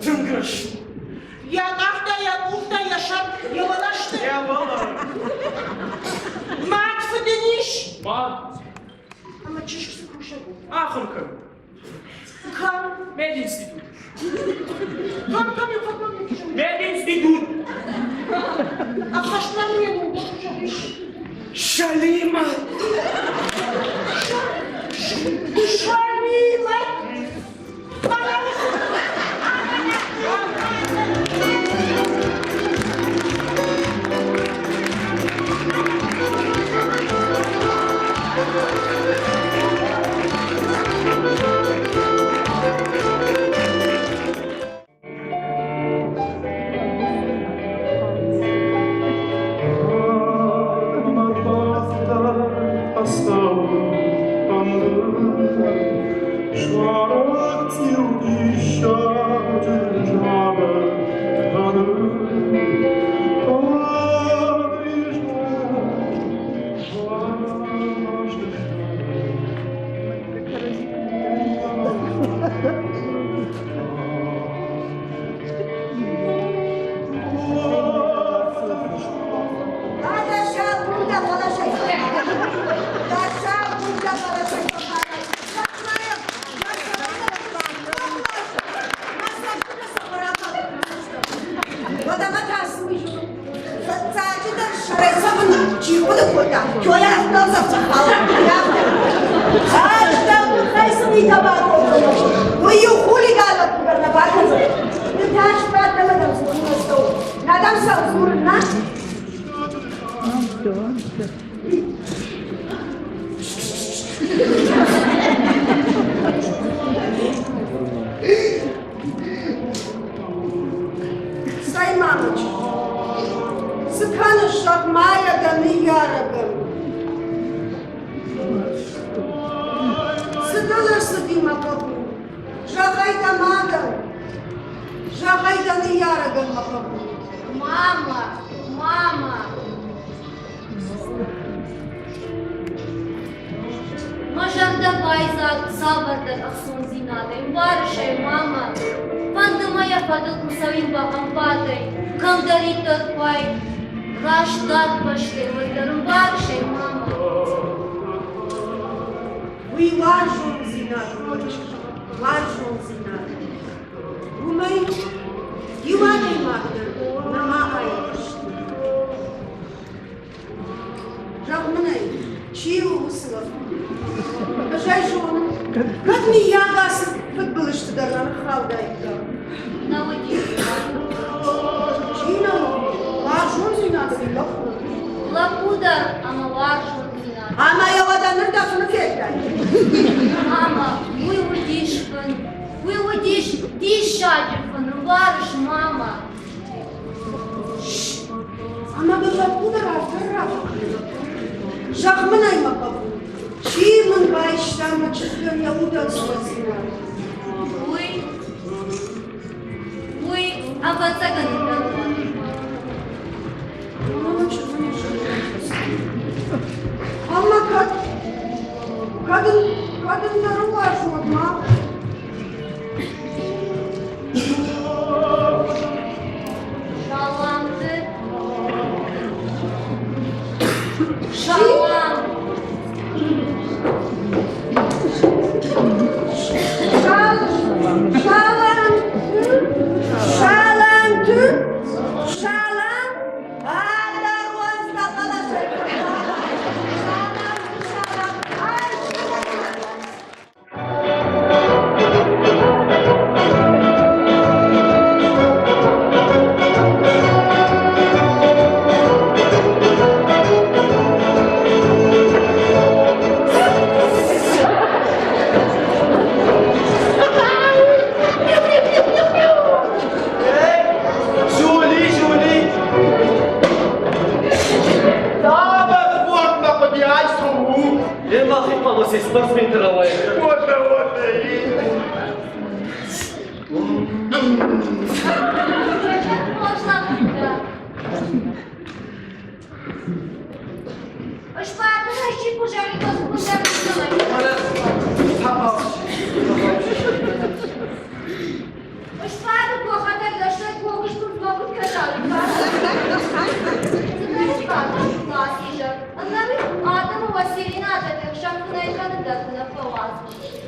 Тынг рӕсугъд. Йӕ къӕхтӕ, йӕ къухтӕ, йӕ сӕр, йӕ уӕлӕ сты. Йӕ уӕлӕ. Мад фыд ын ис? Мад. Ӕмӕ чызг цы кусӕг у? Ахуыр кӕн. Кӕм? Мединститут. Кӕм, кӕм, кӕм, кӕм? Мединститут. Ӕххӕст ма мын йӕ ном зӕгъис? Шалима! Шалима! Цӕй, мамӕ чызг, цы кӕныс, зӕгъ-ма йӕ дӕ ныййарӕгӕн? Цы дыл ӕрцыди, мӕ хъӕбул? Зӕгъ ӕй дӕ мадӕн, зӕгъ ӕй дӕ ныййарӕгӕн, мӕ хъӕбул. Мама, мама! Мӕ зӕрдӕ байдзаг цавӕрдӕр ӕхцондзинадӕй, ӕмбарыс ӕй, мама? Фӕнды мӕ йӕ фӕдыл куы цӕуин бӕгъӕмвадӕй, кӕмдӕриддӕр куы раст дард бӕстӕй, уӕддӕр ӕмбарыс ӕй, мама? Уый уарзондзинад у, уарзондзинад. Уымӕй иу адӕймаг дӕр нӕма аирвӕзт. Зӕгъ мын ӕй, чи у уыцы лӕппу? Ӕз ӕй зонын. Кӕд мыййаг ацы фыдбылызты дӕр нӕ ныххаудаиккам. Нӕ уыди. Чи нӕ уыди? Уарзондзинад ӕви лӕппу? Лӕппу дӕр ӕмӕ уарзондзинад. Ӕмӕ йӕ уӕдӕ ныр дӕ фыны федтай? Мама, уый уыдис фын. Уый уыдис диссаджы фын, ӕмбарыс, мама? Ӕмӕ мын лӕппу дӕр афтӕ рабадти. Зӕгъ мын ӕй, мӕ хъӕбул, чи мын байста мӕ чызгӕн йӕ удӕнцойдзинад? Уый, уый, ӕвӕццӕгӕн, ӕндӕр Мама чызгӕн йӕ зӕрдӕ Ӕмӕ кӕд, кӕд ын, кӕд ӕндӕры уарзон ма? Саламты. Салам. Саламты. Саламты. Салам. Жули, Жули! Цавӕр спортмӕ хъуыди айсом у? Е махи хъуамӕ се спортсменты рауайа. Уотӕ, уотӕ. Можно, да.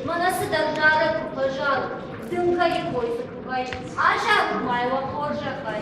Мӕнӕ цыдӕр зарӕг куы фӕзарут, дымгӕйы кой дзы куы вӕййы, азарут ма йӕ уӕ хорзӕхӕй.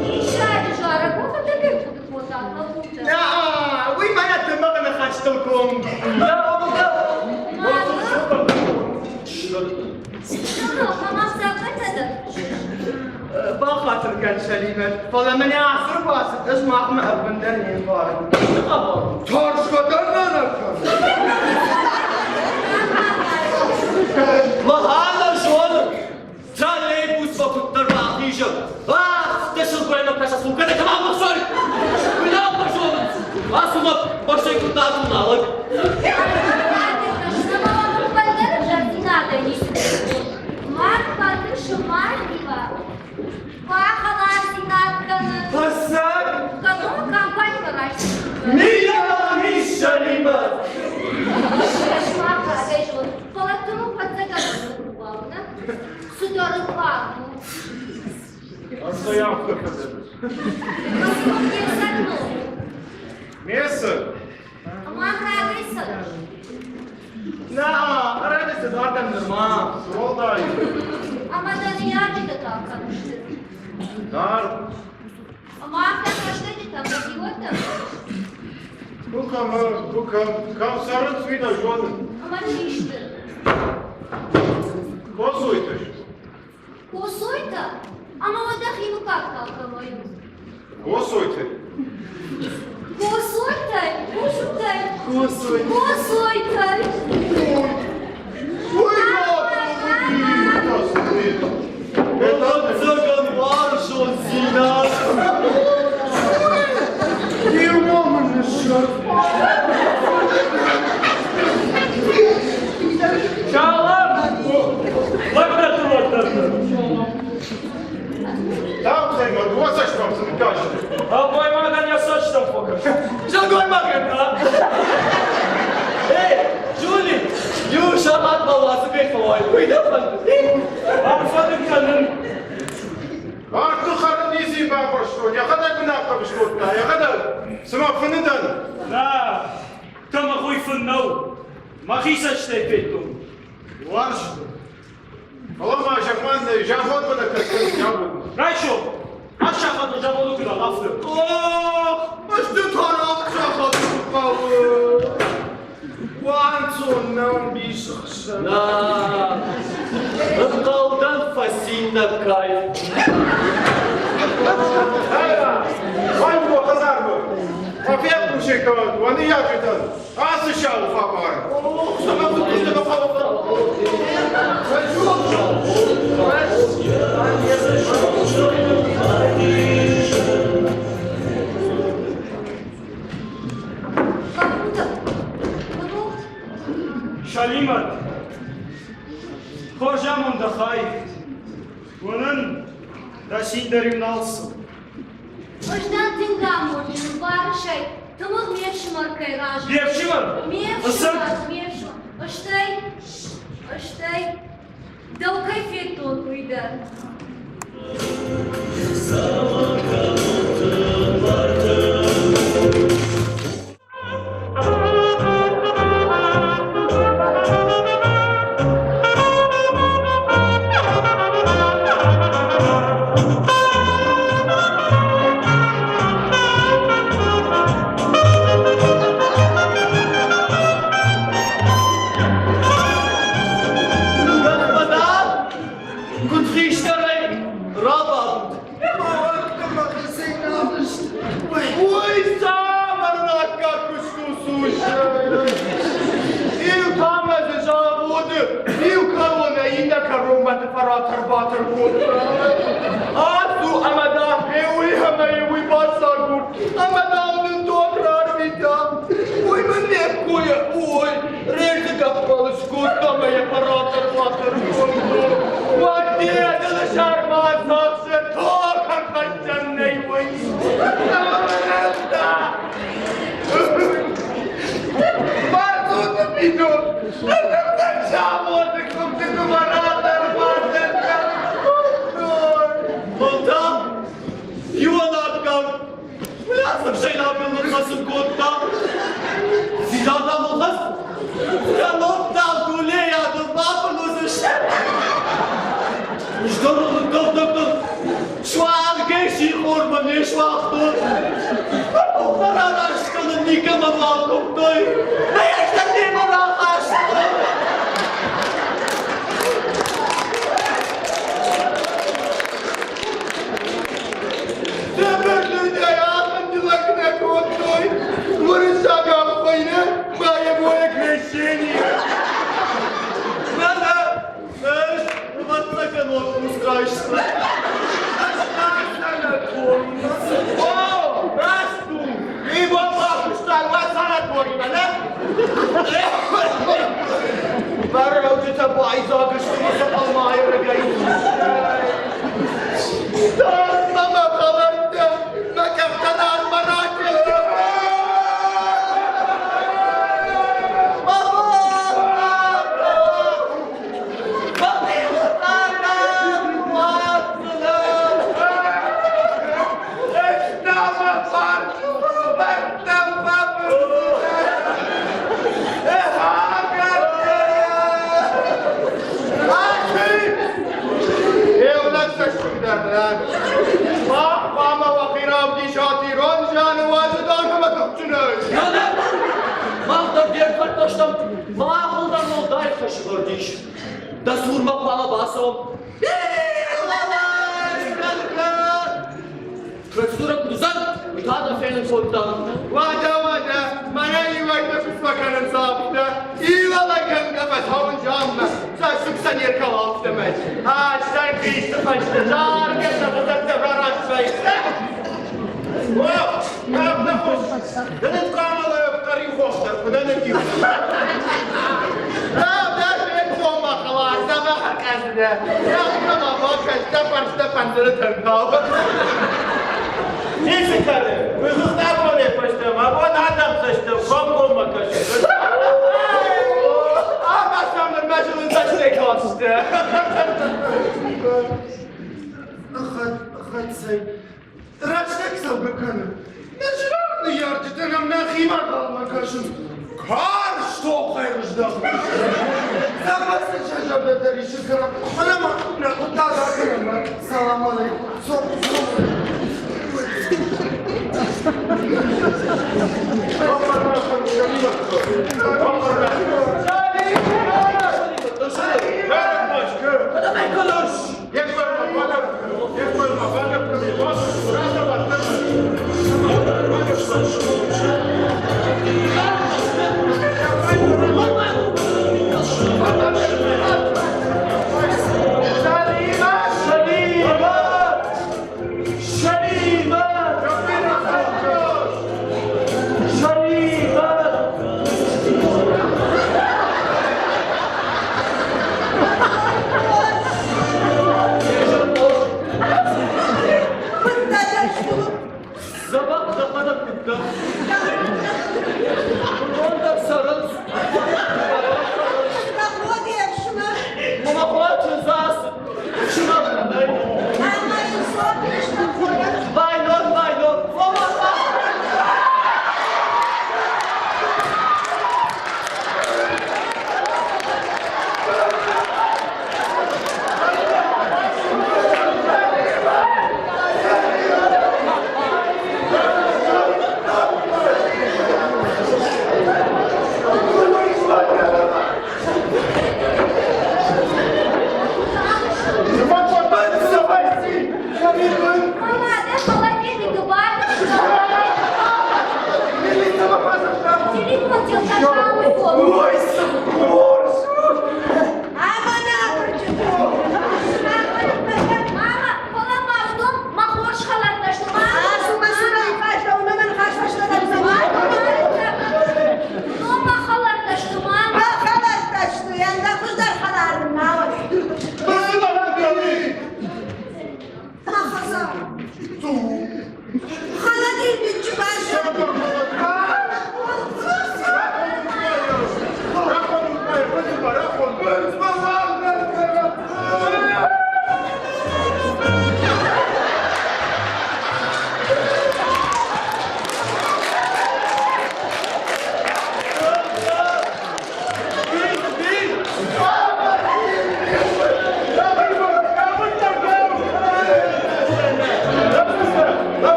Диссаджы зарӕг у, фыдӕгӕй хъуыды кодта лӕппутӕ. Уый мӕнӕ тымыгъы ныхӕстыл конд. Бахатыр кӕн, Сӕлимӕт, фӕлӕ мӕнӕ ацы рбацыд ӕз махмӕ ӕппындӕр не мбарын. Цы хабар? Тӕрсгӕ дӕр нӕ нӕ кӕны. Махӕн зоны, Троллейбус фӕкуыддӕр бахизы. Ах, дӕ сылгоймӕгтӕ сӕ сумкӕтӕ кӕм абыхсой! Тыххӕй афтӕ фӕдӕн. Месы. Мах рагӕй цӕрыс. Нӕ, ӕрӕджы цыдӕртӕм нырма. Суолдай. Ӕмӕ дӕ ныййарджытӕ та кӕм сты? Дард. Ӕмӕ афтӕ хӕстӕджытӕм дӕ хиуӕттӕм? Ку кӕм, ку кӕм, кӕм цӕрынц, уый нӕ зонын. Ӕмӕ чи сты? Косойтӕ. Косойтӕ? Ӕмӕ уӕдӕ химыкаг та кӕмӕй у? Косойтӕ. Косойтӕ? Косойтӕ? Косойтӕ. Косойтӕ. Уый Ӕвӕццӕгӕн уарзондзинад. Иу ма мын ныссӕрф. Чалам! Лӕгдӕрты лӕгдӕрты! Нӕлгоймагӕн йӕ цӕстӕм фӕкӕс. Сылгоймагӕн та? Эй, Джули, иу сахат ма уадзыгӕй фӕуай, уый дӕ фӕнды? Арфӕ дын кӕнын. Арты хӕрын ницы бамбӕрстон, йӕхӕдӕг мын ахъӕбыс кодта, йӕхӕдӕг, цыма фыны дӕн. Нӕ, тымыгъ уый фын нӕу. Мӕхи цӕстӕй федтон. Уарзтон. Фӕлӕ ма зӕгъман заводмӕ нӕ кӕсгӕ завод. Райсом! Аст сахатыл заводы куы дӕн, афтӕ. Ох, сты тарахъ сахаты хъӕуы. Уанцон нӕм бисыхсӕн. На, ӕнхъӕлдӕн фӕци нӕ кайф. Ай уӕ хӕдзармӕ. Фехъусын кӕнӕд уӕ ныййарджытӕн ацы сау хабар. Цӕмӕн фыдбылызтӕ бахауӕм? Сӕлимӕт, хорз амонд дӕ хай. Уынын, дӕ цин дӕр-иу нал цыд. Ӕз дӕн тынг амондджын, барысӕй, тымыгъ ме фсымӕр кӕй разынд. Де фсымӕр? Ме фсымӕр, ме фсымӕр. Стӕй, стӕй, дӕу кӕй федтон, уый дӕр. Куыд хистӕрӕй рабадут. Уый цавӕр аккаг куыст у, слушай? Иу та дзы заводы иу кӕронӕй иннӕ кӕронмӕ фӕратӕр-батӕр кодта. Ацу ӕмӕ дам уый ӕмӕ уый бацагур, ӕмӕ дам нын дон рарвита. Уый мын не ккойӕ, ой, рельсы гӕппӕл скодта ӕмӕ йӕ фӕратӕр-батӕр кодта. Уӕдде дыл сармадзан тохӕн хӕссӕн нӕй уый. Бацуты бидон, заводы куымты куы фӕратӕр-батӕр кодтой. Мылта, иуӕн аккаг, Ӕфсӕйнагыл ныххӕцын кодта. Фидӕнтӕ мыл хӕц. Кӕннод дулейӕ дыл бабын уыдзысты. Сдырдыр-дыр-дыр. Суангӕй сихормӕ не суагътон. Къухтӕ рараст кӕнын никӕмӕн бакуымдтой. Нӕ йӕ немӕ рахастон. Дӕбӕрдӕй ахӕм нӕ кодтой. Уырыссагау хуыйны боевое крещение. Нӕ, ӕз ӕвӕццӕгӕн отпуск райстон. О, раст у! Ибон бакуыстай уӕ санаторимӕ, нӕ? Бӕрӕуджытӕ байдзаг сты уыцы хъалмайы рыгӕй. Дардмӕ мӕ хӕлӕрттӕ, мӕ къӕхтӕ дардмӕ ракӕнут. кӕна. Мах хъуамӕ уӕхи равдисат ирон зианы уӕздан ӕмӕ тыхджынӕй. Нана, мах дӕр де рфӕдтӕ стӕм, махыл дӕр уӕлдай хӕсвӕрд ис. Дӕ цурмӕ хъуамӕ бацӕуӕм. Процедура куыд уыдзӕн, уый та дӕ фенын кодтам. Уӕдӕ, уӕдӕ, мӕнӕ иуӕй-иутӕ куыд фӕкӕнынц афтӕ, илӕлӕгӕнгӕ фӕцӕуын джаммӕ, цӕссыг сӕ не ркӕлы афтӕмӕй. Ӕстӕй хисты фӕстӕ заргӕ сӕ хӕдзӕрттӕ рараст вӕййынц. О, мӕ хъус, ды нын хъамалайы хъӕриу дӕр куы нӕ ныггиу. Дӕ фенцон хӕлар, дзӕбӕх ӕркӕсдзынӕ. Йӕхимӕ бакӕс, дӕ фӕрстӕ фӕндыры тӕнтау. Ницы кӕны, уый абонӕй фӕстӕмӕ абон адӕм цӕсты комкоммӕ кӕсы. Ӕмӕ сӕм нырмӕ зылын цӕстӕй кастысты. Хӕццӕй Рӕстӕг цӕугӕ кӕны. Нӕ зынаргъ ныййарджытӕ нӕм нӕхимӕ ӕнхъӕлмӕ кӕсынц. Карз тохӕй рыздӕхт. Цӕмӕн сын сӕ зӕрдӕ дӕр исы кӕнӕм, фӕлӕ ма нӕ хъуыддаг акӕнӕм. Салам алейкум. Цом, цом.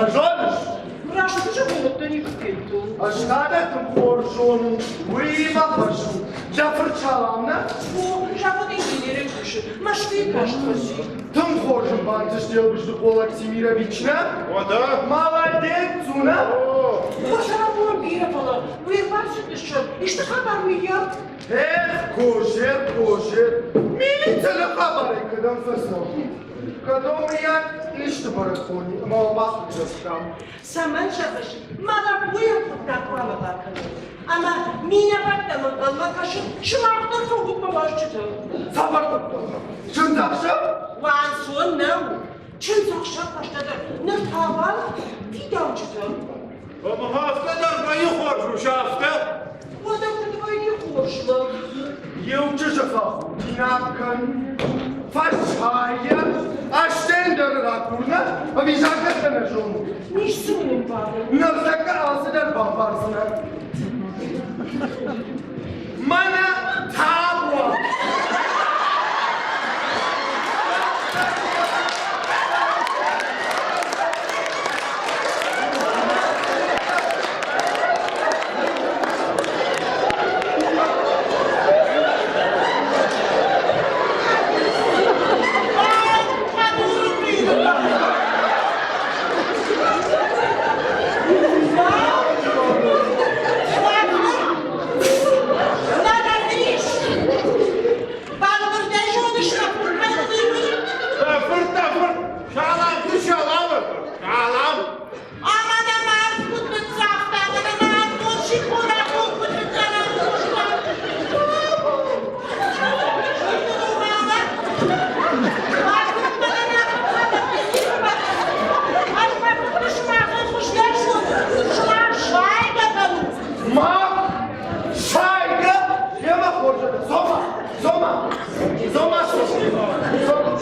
Нӕ зоныс? Раст зӕгъын, уӕддӕр никуы федтон. Ӕз та дӕ тынг хорз зонын, уыимӕ фӕрсын. Дӕ фырт Салам нӕ? О, завод инженерӕй кусы, Мӕскуыйы каст фӕци. Тынг хорз ын бантыст Елбыздыхъо Лактемирович, нӕ? Уӕдӕ? Молодец, у нӕ? Хуыцаубон бирӕ, фӕлӕ уе рбацыдысты, исты хабар мыййаг? Эх, Кожер, Кожер, милицӕны хабарӕй кӕдӕм фӕцӕуы? Кӕдон мыййаг исты бӕрӕгбон ӕмӕ уӕ бахъыгдардтам. Цӕмӕн зӕгъыс, мӕ лӕппуйӕн хъуыддаг хъуамӕ бакӕнон. Ӕмӕ минӕвӕрттӕм ӕнхъӕлмӕ кӕсын, сымах дӕр фӕут мӕ уазджытӕ. Цавӕр хъуыддаг? Чындзӕхсӕв? Уанцон нӕу. Чындзӕхсӕв фӕстӕдӕр. Ныр та уал фидауджытӕ. Ӕмӕ афтӕ дӕр вӕййы хорз ус, афтӕ? Уӕдӕ куыд вӕййы хорз лӕг? Иу чызджы фӕхудинаг кӕн, фӕсайӕ, ӕстӕндӕр ракур нӕ, ӕви закъӕттӕ нӕ зонут? Ницы мын ӕмбарын. Ныртӕккӕ алцыдӕр бамбардзынӕ. Мӕнӕ табуа! Фырт, фырт, салам, ты салам, салам. Мах сайгӕ йемӕ хорз Зома, Зома, Зома, Зома.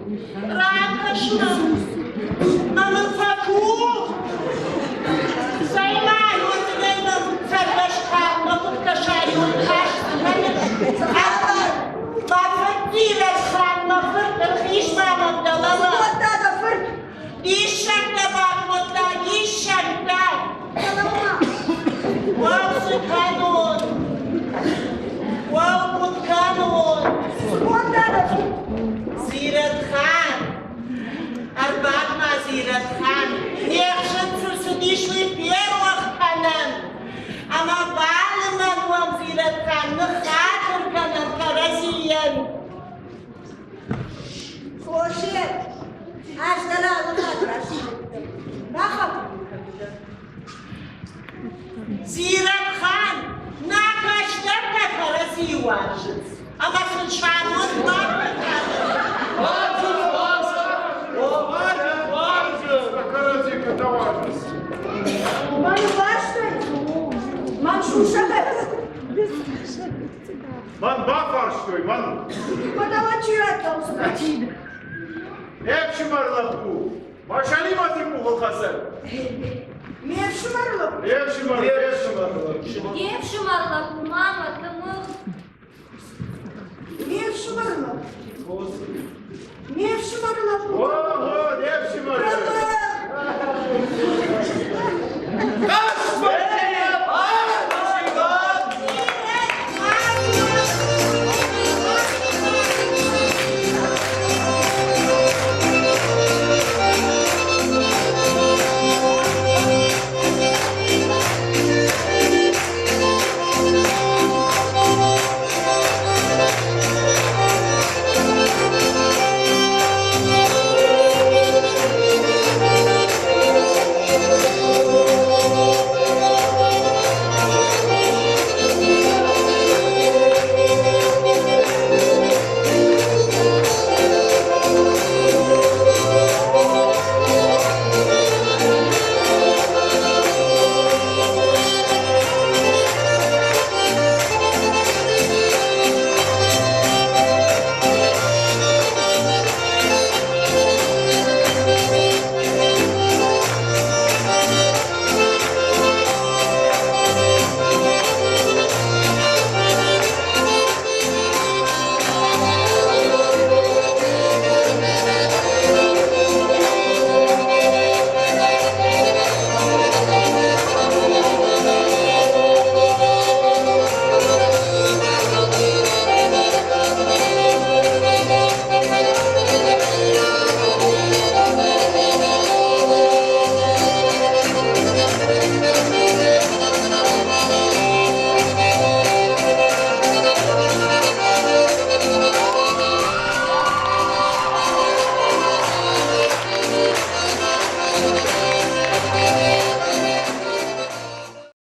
Ракӕс мӕм, мӕ мын фӕкув. Цӕй-ма, уырдыгӕй мӕм цӕргӕс хъарммӕ куыд кӕсай, уый каст кӕныс. Мӕ фырт Зирӕтхан, мӕ фырт, ӕрхиз ма мӕм дӕлӕмӕ. Цы кодта дӕ фырт? Диссӕгтӕ бакодта, диссӕгтӕ! Дӕлӕмӕ. Уӕу, цы кӕнон? Уӕу, куыд кӕнон? Цы кодта дӕ фырт? Зирӕтхан! Ӕрбад-ма, Зирӕтхан! Не хсӕн цы рцыдис, уый ферох кӕнӕм! Ӕмӕ балымӕн уӕм, Зирӕтхан, ныххатыр кӕнӕм кӕрӕдзийӕн! Хосе, ӕз дӕр алы хатт рӕсугъддӕр. Бахатыр мын кӕндзӕн. Зирӕтхан, нӕ кӕстӕртӕ кӕрӕдзийы уарзынц, ӕмӕ сын сӕ амонд бахъахъхъӕнын. Уарзынц, уарзынц! Уарзынц, кӕрӕдзи куыд нӕ уарзынц. Мӕн уарзтай? Мӕн сусӕгӕй? Мӕн бафарстой, мӕн. Мӕнӕуӕн чи радта уыцы Ме фсымӕр лӕппу, Машалимӕты къухыл хӕцӕг. Ме фсымӕр лӕппу? Ме фсымӕр, ме фсымӕр лӕппу. Де фсымӕр лӕппу, мама, тымыгъ. Ме фсымӕр лӕппу. Ме фсымӕр лӕппу. О, о, де фсымӕр. Тымыгъ! Каспар!